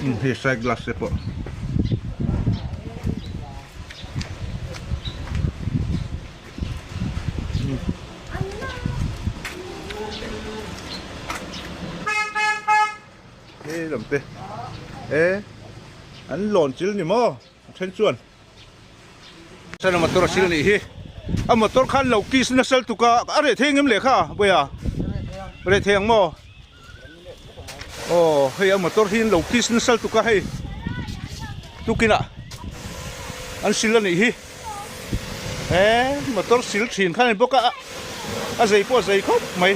Hei side glass te pawh. He lam te e an lawn chil ni maw a then chuan chuan a motor a sil a nih hi a motor khan lo kiss nasa lutuk a a reh thei ngem lehkha vawiah reh thei ang maw. Aw hei a motor hi an lo kiss nasa lutuk a hei tukin ah an sil a nih hi he motor sil thin kha a ni bawk a a zei pawh a zei khawp mai.